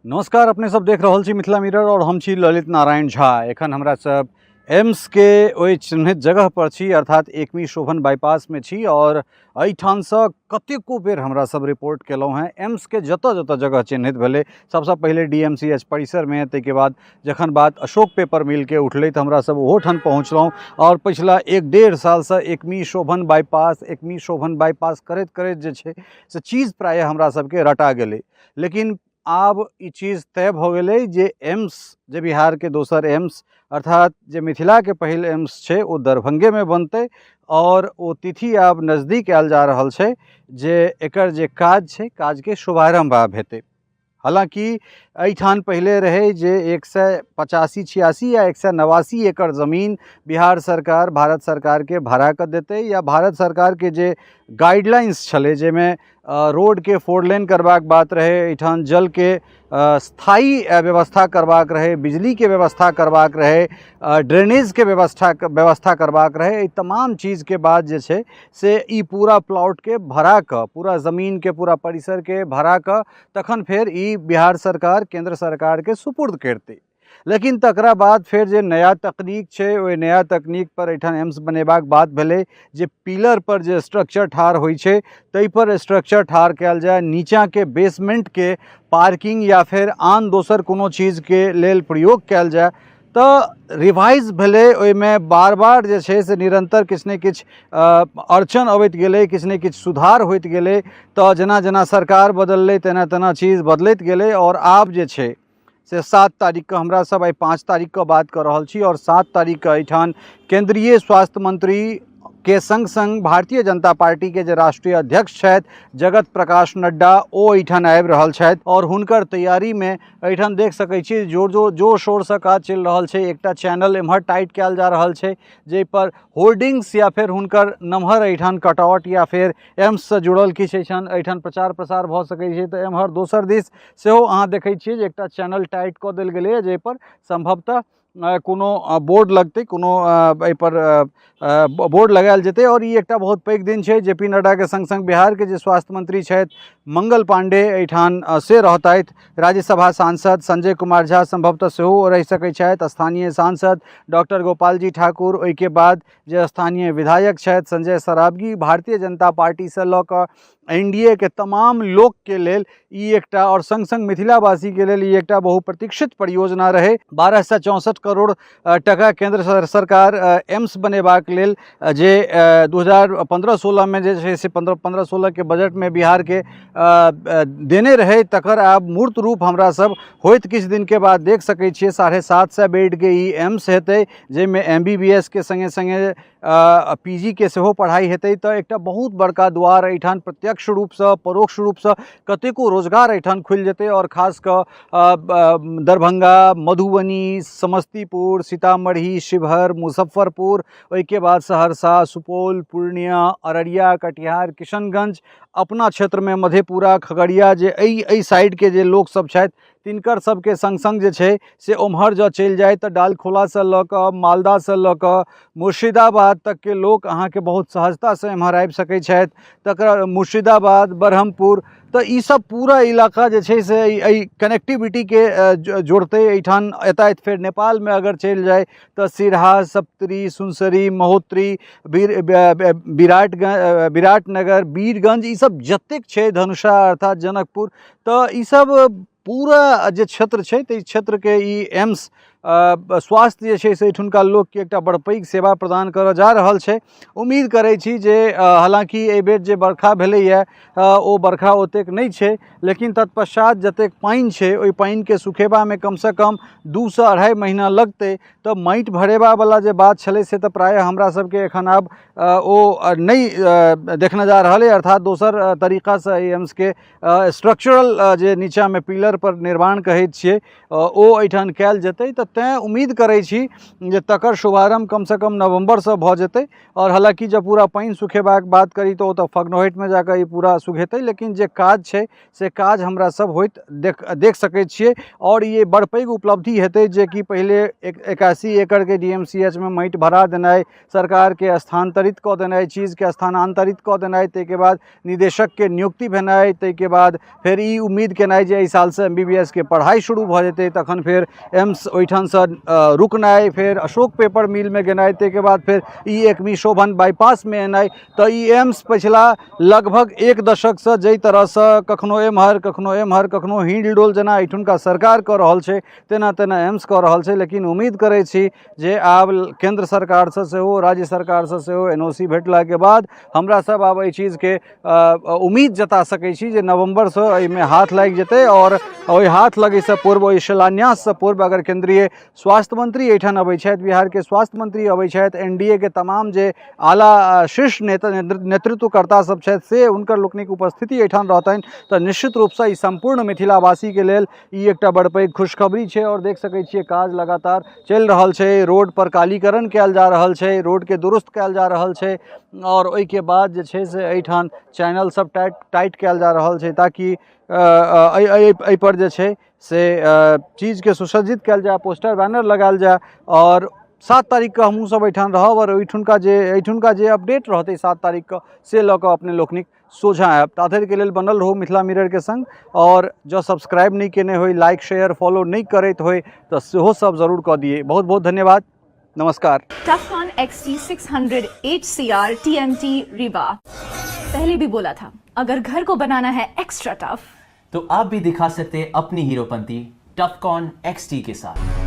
नमस्कार, अपने सब देख रहल छी मिथिला मिरर और हम छी ललित नारायण झा। एखन हमरा सब एम्स के ओहि चिन्हित जगह पर छी, अर्थात एकमी शोभन बाईपास में छी और एहिठामसँ कतेको बेर हमरा सब रिपोर्ट केलहुँ हेँ। एम्स के जतऽ जतऽ जगह चिन्हित भेलै, सबसँ पहिले डी एम सी एच परिसरमे, ताहिके बाद जखन बात अशोक पेपर मिलके उठलै तऽ हमरा सब ओहोठाम पहुँचलहुँ और पछिला 1-1.5 सालसँ एकमी शोभन बाईपास, एकमी शोभन बाईपास करैत करैत जे छै से चीज प्रायः हमरा सबके रटा गेलै। लेकिन आब ई चीज तय भऽ गेलै जे एम्स, जे बिहारके दोसर एम्स अर्थात जे मिथिलाके पहिल एम्स छै, ओ दरभंगेमे बनतै और ओ तिथि आब नजदीक आयल जा रहल छै जे एकर जे काज छै, काजके शुभारम्भ आब हेतै। हालाँकि एहिठाम पहिले रहै जे 185-86 या 189 एकड़ जमीन बिहार सरकार भारत सरकारके भाड़ा कऽ देतै या भारत सरकारके जे गाइडलाइंस छलै, जाहिमे रोडके 4 लेन करबाक बात रहै, एहिठाम जलके स्थायी व्यवस्था करबाक रहै, बिजलीके व्यवस्था करबाक रहै, ड्रेनेजके व्यवस्था करबाक रहै, एहि तमाम चीजके बाद जे छै से ई पूरा प्लॉटके भरा कऽ, पूरा जमीनके, पूरा परिसरके भरा कऽ तखन फेर ई बिहार सरकार केंद्र सरकारके सुपुर्द करतै। लेकिन तकरा बाद फेर जे नया तकनीक छै, ओहि नया तकनीक पर एहिठाम एम्स बनेबाक बात भेलै जे पिलर पर जे स्ट्रक्चर ठाढ़ होइ छै ताहिपर स्ट्रक्चर ठाढ़ कयल जाय, नीचाँके बेसमेंटके पार्किंग या फेर आन दोसर कोनो चीजके लेल प्रयोग कयल जाय। तऽ रिवाइज भेलै, ओहिमे बार बार जे छै से निरन्तर किछु ने किछु अड़चन अबैत गेलै, किछु ने किछु सुधार होइत गेलै। तऽ जेना जेना सरकार बदललै तेना तेना चीज बदलैत गेलै और आब जे छै से 7 तारीखके हमरा सब आइ 5 तारीखके बात कऽ रहल छी और 7 तारीखके एहिठाम केंद्रीय स्वास्थ्य मंत्री के संग संग भारतीय जनता पार्टी के जे राष्ट्रीय अध्यक्ष छथि जगत प्रकाश नड्डा, ओ एहिठाम आबि रहल छथि और हुनकर तैयारीमे एहिठाम देख सकै छी जोर जोर जोर शोरसँ काज चलि रहल छै। एकटा चैनल एम्हर टाइट कयल जा रहल छै जाहिपर होर्डिंग्स या फेर हुनकर नमहर एहिठाम कटआउट या फेर एम्ससँ जुड़ल किछु एहिठाम प्रचार प्रसार भऽ सकै छै। तऽ एम्हर दोसर दिस सेहो अहाँ देखै छियै जे एकटा चैनल टाइट कऽ देल गेलैए जाहिपर सम्भवतः कोनो बोर्ड लगतै, कोनो एहिपर बोर्ड लगायल जेतै। और ई एकटा बहुत पैघ दिन छै। जे पी नड्डाके संग संग बिहारके जे स्वास्थ्य मंत्री छथि मंगल पांडे एहिठाम से रहतथि, राज्यसभा सांसद संजय कुमार झा सम्भवतः सेहो रहि सकै छथि, स्थानीय सांसद डॉक्टर गोपालजी ठाकुर, ओहिके बाद जे स्थानीय विधायक छथि संजय सरावगी। भारतीय जनता पार्टीसँ लऽ कऽ एन डी ए के तमाम लोकके लेल ई एकटा और संग संग मिथिलावासीके लेल ई एकटा बहुप्रतीक्षित परियोजना रहै। 1264 करोड़ टका केंद्र सरकार एम्स बनेबाक लेल जे 2015-16 में जे छै से 15-16 के बजटमे बिहारके देने रहै, तकर आब मूर्त रूप हमरा सब होइत किछु दिनके बाद देख सकै छियै। 750 बेडके ई एम्स हेतै जाहिमे एम बी बी एस के सङ्गे सङ्गे पी जी के सेहो पढ़ाइ हेतै। तऽ एकटा बहुत बड़का द्वार एहिठाम प्रत्यक्ष रूपसँ परोक्ष रूपसँ कतेको रोजगार एहिठाम खुलि जेतै और खास कऽ दरभंगा, मधुबनी, समस्तीपुर, सीतामढ़ी, शिवहर, मुजफ्फरपुर, ओहिके बाद सहरसा, सुपौल, पूर्णिया, अररिया, कटिहार, किशनगंज, अपना क्षेत्रमे मधेपुरा, खगड़िया, जे एहि साइडके जे लोकसभ छथि तिनकर सबके सङ्ग सङ्ग जे छै से ओम्हर जँ चलि जाइ तऽ डालखोलासँ लऽ कऽ मालदासँ लऽ कऽ मुर्शिदाबाद तकके लोक अहाँके बहुत सहजतासँ एम्हर आबि सकै छथि। तकर मुर्शिदाबाद, बरहमपुर, तऽ ईसब पूरा इलाका जे छै से एहि कनेक्टिविटीके जोड़तै। एहिठाम एतथि फेर नेपालमे अगर चलि जाइ तऽ सिरहा, सप्तरी, सुनसरी, महोत्तरी, विराटनगर, वीरगंज, ईसब जतेक छै, धनुषा अर्थात जनकपुर, तऽ ईसब पूरा जे क्षेत्र छै ताहि क्षेत्रके ई एम्स स्वास्थ्य जे छै से एहिठुनका लोकके एकटा बड़ पैघ सेवा प्रदान करऽ जा रहल छै। उम्मीद करै छी जे हालाँकि एहिबेर जे बरखा भेलैए ओ बरखा ओतेक नहि छै, लेकिन तत्पश्चात जतेक पानि छै ओहि पानिके सुखेबामे कमसँ कम 2 से 2.5 महीना लगतै। तऽ माटि भरेबावला जे बात छलै से तऽ प्रायः हमरा सबके एखन आब ओ नहि देखने जा रहल अइ, अर्थात दोसर तरीकासँ एहि एम्सके स्ट्रक्चरल जे नीचाँमे पिलर पर निर्माण कहै छियै ओ एहिठाम कयल जेतै। तऽ तेँ उम्मीद करै छी जे तकर शुभारम्भ कमसँ कम नवम्बरसँ भऽ जेतै। आओर हालाँकि जब पूरा पानि सुखेबाक बात करी तऽ ओ तऽ फगनोहटिमे जाकऽ ई पूरा सुखेतै, लेकिन जे काज छै से काज हमरा सब होइत देख देख सकै छियै। आओर ई बड़ पैघ उपलब्धि हेतै जेकि पहिले 81 एकड़के DMCH मे माटि भरा देनाइ, सरकारके स्थानान्तरित कऽ देनाइ, चीजके स्थानान्तरित कऽ देनाइ, ताहिके बाद निदेशकके नियुक्ति भेनाइ, ताहिके बाद फेर ई उम्मीद केनाइ जे एहि सालसँ MBBS के पढ़ाइ शुरू भऽ जेतै, तखन फेर एम्स ओहिठामसँ रुकनाइ, फेर अशोक पेपर मिलमे गेनाइ, ताहिके बाद फेर ई एकमी शोभन बाइपासमे एनाइ। तऽ ई एम्स पछिला लगभग एक दशकसँ जाहि तरहसँ कखनो एम्हर कखनो एम्हर कखनो हिलडोल जेना एहिठुनका सरकार कऽ रहल छै तेना तेना एम्स कऽ रहल छै। लेकिन उम्मीद करै छी जे आब केन्द्र सरकारसँ सेहो राज्य सरकारसँ सेहो NOC भेटलाके बाद हमरा सब आब एहि चीजके उम्मीद जता सकै छी जे नवम्बरसँ एहिमे हाथ लागि जेतै। आओर ओहि हाथ लगैसँ पूर्व, ओहि शिलान्याससँ पूर्व अगर केन्द्रीय स्वास्थ्य मंत्री एहिठाम अबै छथि, बिहारके स्वास्थ्य मंत्री अबै छथि, NDA के तमाम जे आला शीर्ष नेता नेतृत्वकर्ता सब छथि से हुनकर लोकनिक उपस्थिति एहिठाम रहतनि, तऽ निश्चित रूपसँ ई सम्पूर्ण मिथिलावासीके लेल ई एकटा बड़ पैघ खुशखबरी छै। आओर देख सकै छियै काज लगातार चलि रहल छै, रोड पर कालीकरण कयल जा रहल छै, रोडके दुरुस्त कयल जा रहल छै आओर ओहिके बाद जे छै से एहिठाम चैनल सब टाइट कयल जा रहल छै ताकि एहिपर जे छै से चीजके सुसज्जित कयल जाय, पोस्टर बैनर लगायल जाय। आओर 7 तारीखके हमहूँ सब एहिठाम रहब आओर एहिठुनका जे अपडेट रहतै 7 तारीखके से लऽ कऽ अपने लोकनिक सोझाँ आयब। ताधरिके लेल बनल रहू मिथिला मिररके संग। आओर जँ सब्सक्राइब नहि केने होइ, लाइक शेयर फॉलो नहि करैत होइ तऽ सेहो सब जरूर कऽ दियै। बहुत बहुत धन्यवाद, नमस्कार। Tufcon XT600 HCR TMT Rewa। पहले भी बोला था, अगर घर को बनाना है एक्स्ट्रा टफ तो आप भी दिखा सकते हैं अपनी हीरोपंती टफकॉन XT के साथ।